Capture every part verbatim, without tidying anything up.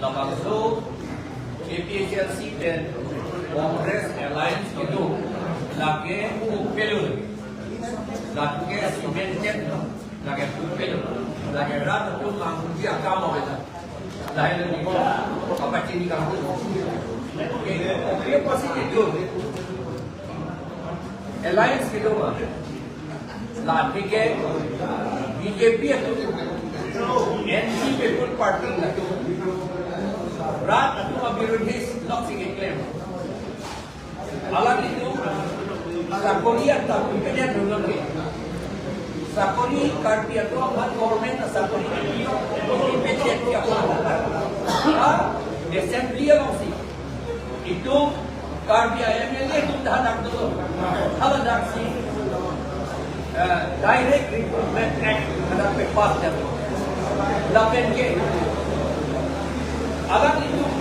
Labangso A P H L C pen Congress alliance kedo lake upelun, lake cemented, lake upelun, lake rat atum manghuji akam avela. Lahai lo ni ko kapachini kamu. Oke, oke, pasi kedo. Alliance kedo ma. Lake ke B J P atum, Anti People Party atum, rat atum abirodhi loksi keklem. Alanglitum sakori anta pipedetlo ke. Sakori Karbi atum aphan government asakori kepi, pipedetji aphan. Ah, assembly alongsi itum Karbi M L A atum dak dak dolo. Haladaksi, eh, Direct Recruitment Act hadak pass jalo. Lapen ke alanglitum,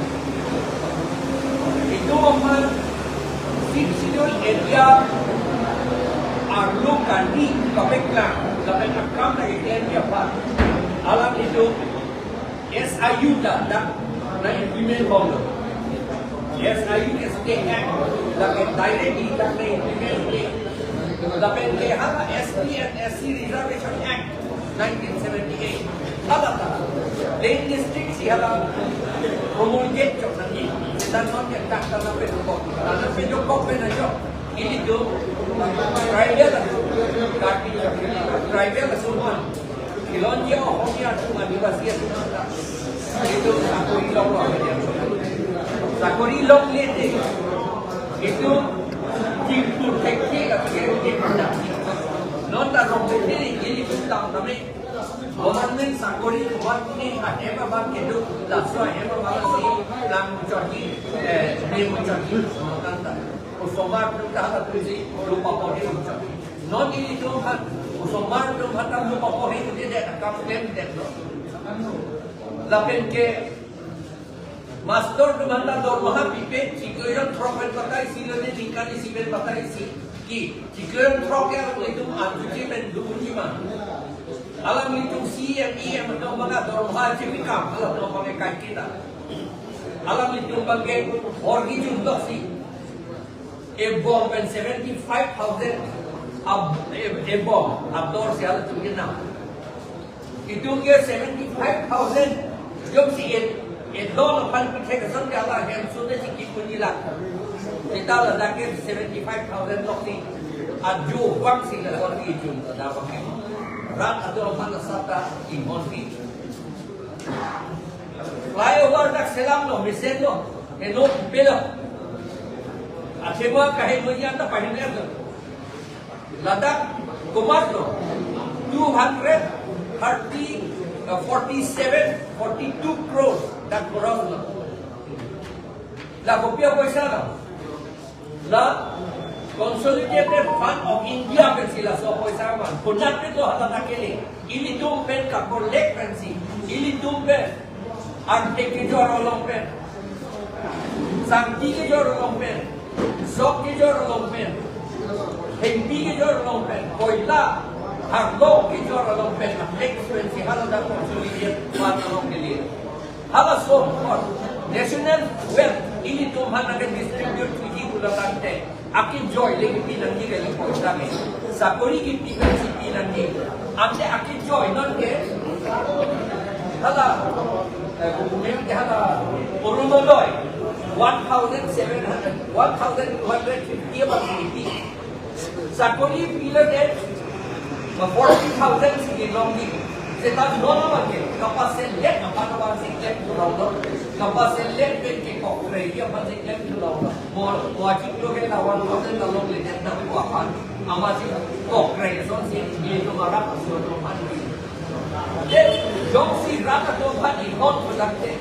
itum aphan Sixth Schedule area arlo kandi kapeklang, lapen akam lagi keklem aphan alanglitum S I U ta dak na implement bomlo. S I U ke State Act, lake directly dak na implement ke. Lapen ke hala S T and S C Reservation Act nineteen seventy-eight. Hala ta plain district si hala promulgate chok nangji. Seta non ke dak ta na pejokok, na pejokok pen ajok ilitum tribal, tribal atum, Khilonjia Ohomia atum, Adivasi atum, itum sakori longlo. Sakori longle te itum jingtu thekthe ka ke ke. Non ta longle te ilitum dam tame. Government sakori, government ahem abang kedo, laso ahem abang si lang muchotji, eh, ne muchotji, non ta. Osomar atum ta halatum si lo papohir muchot. Non ilitum aphan, osomar atum aphan ta lo papohir kedo, akam klemdetlo. Lapen ke master atum aphan ta dormaha pipe, chiklo jon throk pen patai isi lo ne, ningkan isi pen patai isi. Ke chiklo jon throk ke alanglitum anju che pen dukunji ma? Alanglitum C E M, E M atum abang dormaha chepikam, alanglitum abang kai kita. Alanglitum abang ke hor kejun doksi. Ebom pen seventy-five thousand ab-, e-, ebom ador si halatum kenam. Itum ke seventy-five thousand jongsi e-, edon aphan pithek ason ke hala hem sute si kipunji lak. Seta ladak ke seventy-five thousand loksi ajo vangsi la kon kejun ladak abang ke. Rat atum aphan asap ta inghon ke. Flyover dak selamlo, mesenlo, heno pelo. Athema kaheno yan ta pahin lo. Ladak komatlo, two hundred thirty, uh, forty-seven, forty-two crores dak koroslo. La kopi apoisa lo? La Consolidated Fund of India pensi laso apoisa man. Konat pen do hala ta kele. Ilitum pen ka-collect pensi. Ilitum pen. Ante kejor along pen. Sangti kejor along pen. Sok kejor along pen. Hengpi kejor along pen. Koila. Harlo kejor along pen. Tax pensi hala ta Consolidated Fund along kele. Halaso apot national wealth ilitum aphan nangke-distribute thuji pulo tangte, akejoi le kipi nangji kali poisa ke. Sakori kipi pensi pi nangji. Ante akejoi non ke hala, eh, government ke hala Orunodoi one thousand seven hundred, one thousand two hundred fifty abang kipi. Sakori pilo te, ma forty thousand si kelongji. Seta non abang ke, kapaselet aphan abang si klemthu longlo. Kapaselet pen ke kokrei aphan si klemthu longlo. Mo, mo achiklo ke la one thousand ta longle det na ko aphan. Amatsi kokrei ason si, ye to marak ason to aphan. Ye, jongsi rat atum aphan inghon pulo tangte,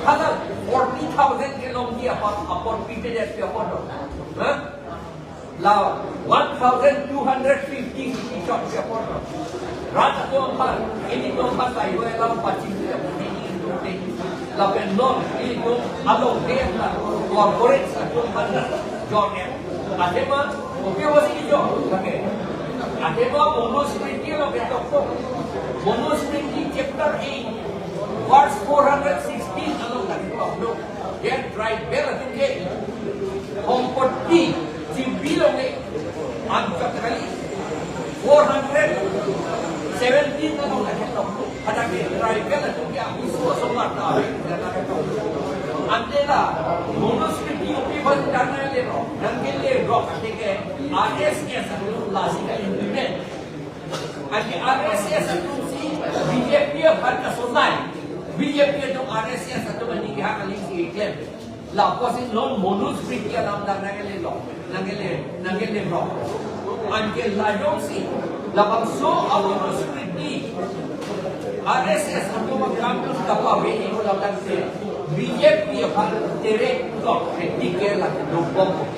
hala forty thousand kelongji aphan, apor pipedet pi apor do. Ha? La one thousand two hundred fifty si chot si apor. Rat atum aphan, ilitum aphan ta yo elam pachim si apor ni itu te. Lapen non, ilitum along ke la corporate atum aphan jor-et. Athema, oke wasi jor, oke. Athema Manusmriti along ke tokpo. Manusmriti chapter eight, verse four hundred sixteen along ke. Ante la Manusmriti opi bang karena le ro, nangkele ro, katike R S S atum lasi ka-implement. Anke R S S atum si B J P aphan kasolai. B J P atum R S S atum ani ke hak aling si klem. Lapusi non Manusmriti alam dak nangkele lo, nangkele, nangkele ro. Anke lajong si, labangso a-Manusmriti R S S atum akam tu kapave ni ko ladak si B J P aphan terek tok, etik ke la dopom.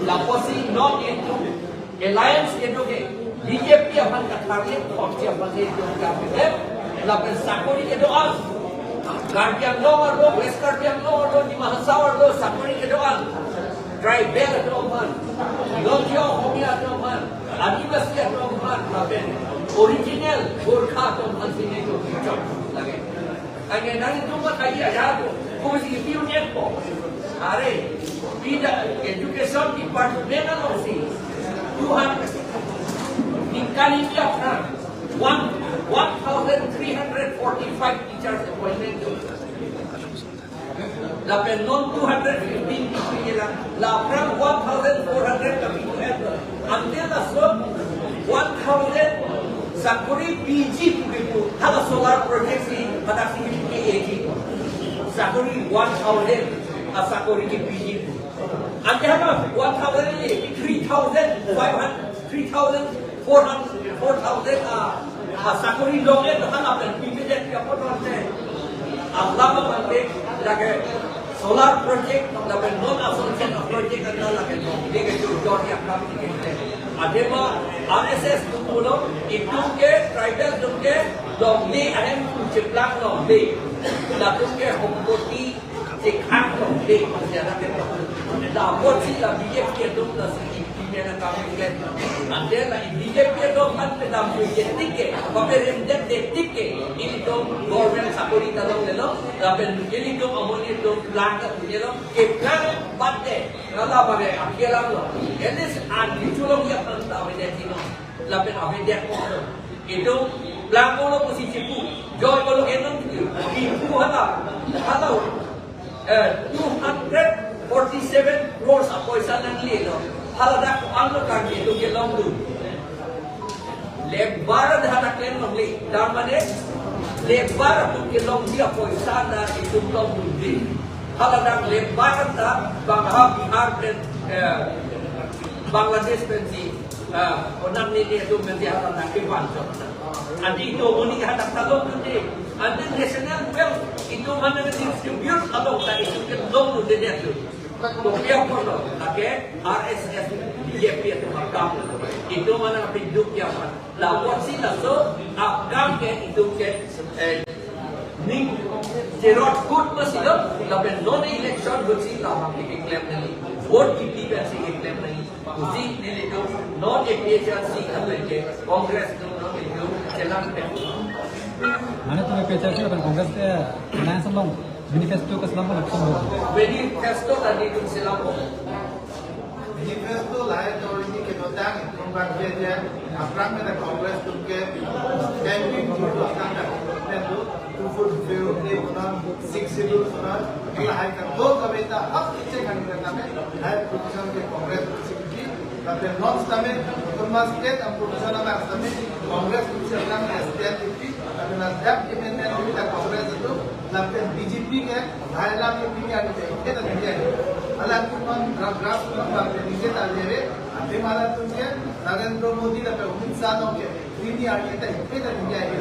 Lapusi non itu alliance kedo ke B J P aphan katharli thotsi aphan si itu kap ke, lapen sakori kedo-an. Karbi Anglong arlo, West Karbi Anglong arlo, Dima Hasao arlo sakori kedo-an. Tribal atum aphan, North East Ohomia atum aphan, Adivasi atum aphan, lapen original Gorkha atum aphan si nelitum chok lage. Anke nanglitum mathaji aja tu, kopi si piu-et po. Are, pida education department alongsi two hundred, ningkan ini aphrang, one, one thousand three hundred forty-five teachers appointment. Lapen non two hundred fifteen kipi lang, la aphrang one thousand four hundred kapitu-et. Ante laso one thousand sakori piji pu kipu, hala solar project si, pada si K A G. Sakori one thousand asakori kipiji pu. Ante hala one thousand ni three thousand five hundred, three thousand four hundred, four thousand, ah, ah, sakori long-et, hala pen P P Z ke apot ante. Alam abang ke, lake solar project, lapen non asonsen project anta lake non. Dia ke jor jor ya kam ni ke. Adema R S S atum pulo, itum ke tribal atum ke longle ahem atum cheplang longle. Latum ke hompoti chekhang longle, pasi anak ke. Lapusi la B J P atum lasi implement akam ke. Ante la B J P atum aphan pedam tu je tik ke, paperemdet tik ke, ilitum government sakori ta longlelo, lapen ilitum amonit atum lang ta punyelo, keplang bate, nala bate, akhir lang lo. At least an di chulong ya pang ta bate sino. Lapen avedet ko. Itum plang ko lo pusi chipu. Joy ko lo enam tu. Chipu hala. Hala. Eh, two hundred forty-seven crores apoisa nanglelo. Hala dak ko-an lo kan itum kelongdun. Labour dak dak klem longle. Tar mane labour atum kelongji apoisa dak itum longdunde. Hala dak labour dak bang ha Bihar pen, eh, Bangladesh pensi, ah, onam nini atum pensi hala dak kevan chot. Adi itum amonit hadak ta longdunde. Ante national wealth itum mana distribute along ta itum kelongdunde dia tu. Kopi apotlo, lake R S S, B J P atum akam. Itum mana pinduk ya man. Lapusi laso akam ke itum ke, eh, ning cherot kut masi lo, lapen non election ahut si la abang keklem nangji. Vote kipi pensi keklem nangji. Pusi nelitum non A P H L C lapen ke Congress atum non nelitum chelang pen. Mane itum A P H L C lapen Congress ke alliance along manifesto keselam along. Manifesto ta nelitum selam. Manifesto lahai authority kedodang itum bang ke je aphrang mena Congress atum ke campaign dulu aphrang dak itu two four zero ke punon, six schedule punon, lahai kado kave ta hap kecek kan kami, lahai provision ke Congress security, tapi non sitame, termasuk state and provision anak sitame, Congress itu sedang S T N P P, tapi na dap amendment kita Congress itu, lapen B J P ke, lahai lam ke pini ada ke, kita tidak. Hala atum non gra-, grassroots non bang ke, kita lere, ante mala atum ke, Narendra Modi lapen Amit Shah non ke, pini arni ta ipe ta tinggi ahi.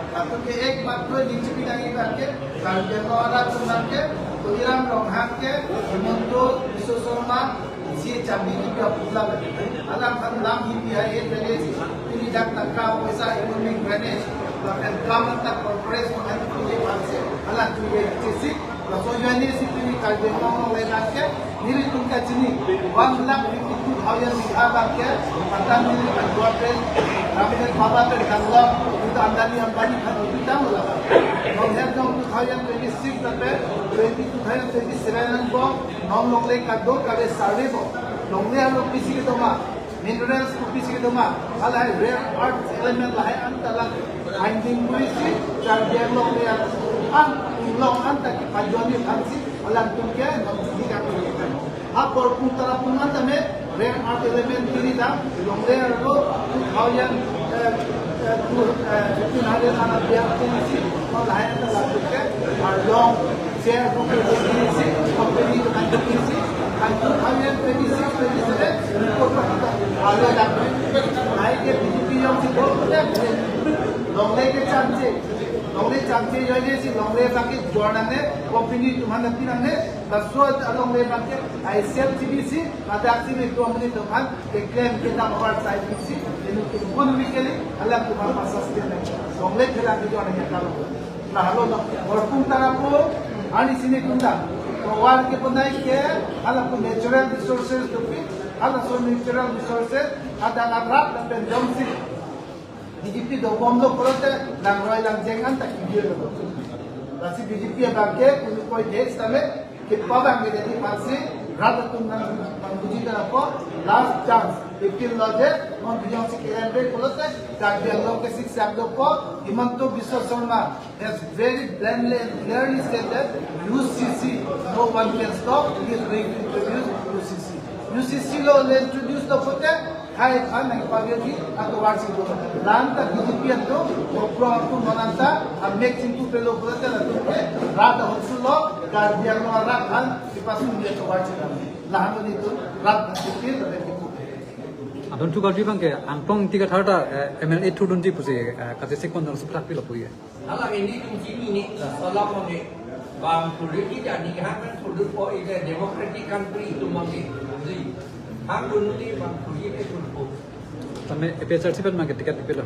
Atum ke ekmatro D G P nangji abang ke, Karbi Anglong arat atum abang ke, Tuliram Ronghang ke, Himanta Biswa Sarma, C H B D P apula ke. Alam kan lam hi pi hai, eh, drainage, pini dak tangka poisa, economic drainage, lapen kam anta corporation, hai pini bangsi, alam tu ye chesik, laso journey si pini Karbi Anglong along le dak ke, nelitum kachini, one lakh fifty-two thousand bigha bang ke, anta neli kan dua pen, Ramdev Baba pen Danglong, itu Adani Ambani kan itu tamu lah. Nong het nong two thousand twenty-six pen, twenty, two thousand twenty-seven an bo, nong longle kado kave survey bo. Longle along pisi kedoma, minerals ko pisi kedoma, halahai rare earth element lahai anta lang finding pusi, Karbi Anglong le ang Along anta kepajuji aphansi alangtum ke nangji kami. Ha Borpung Tarapung anta me rare earth element tiri dam longle arlo two thousand, eh, eh, two, eh, fifteen hundred ana biar tiri si, ko lahai anta langtum ke, ah, long share company tiri si, company to company si, and two thousand twenty-six, twenty-seven, report pa kita, ah, lo dak. Lahai ke B J P jongsi bol pulote, longle ke chance, longle chance joine si longle abang ke jor nangne, company atum aphan nangpi nangne, laso alongle abang ke I C L G B C, ladak si me company atum aphan keklem kedam oversight si, inu economically alangtum aphan pa-sustain nang. Longle phelang kejor nang ya kalo. Lahelo no, Borpung Tarapung, ani sini kunda. Tovar ke punai ke, hala pu natural resources dopik, halaso natural resources, adang arat lapen jongsi B J P dobomlo pulote, langroi langjeng anta kibirlo. Lasi B J P abang ke, kunu koi date sitame, kepabang ke jadi pasi, rat atum nang, nangbuji ta apot, last chance, appeal lo je, non bijong si K M P pulote, Karbi Anglong ke six Anglong ko, Himanta Biswa Sarma has very bluntly and clearly said that U C C, no one can stop, he is going to introduce U C C. U C C lo le introduce lo pulote, hai aphan nangpavir ji atovar si do. La anta B J P atum, Borpung atum non anta, amek chingtu pelo pulote latum ke, rat ahoksulo, Karbi Anglong arat aphan, kepasung ji atovar si dam. Lahan nelitum, rat aphan sipil, lapen kipu. Adon thu Karbi abang ke, Angtong Ingti Kathar ta, eh, M L A thurdunji pusi, eh, kachesik pon dong suplak pilo pu ye. Hala nelitum chinine, salam mane, bang thurduji jani hang kan thurdupo, ida democratic country atum mane, ji. Hang dununi bang thurduji ke thurdupo. Tame A P H L C pen abang ke ticket pilo.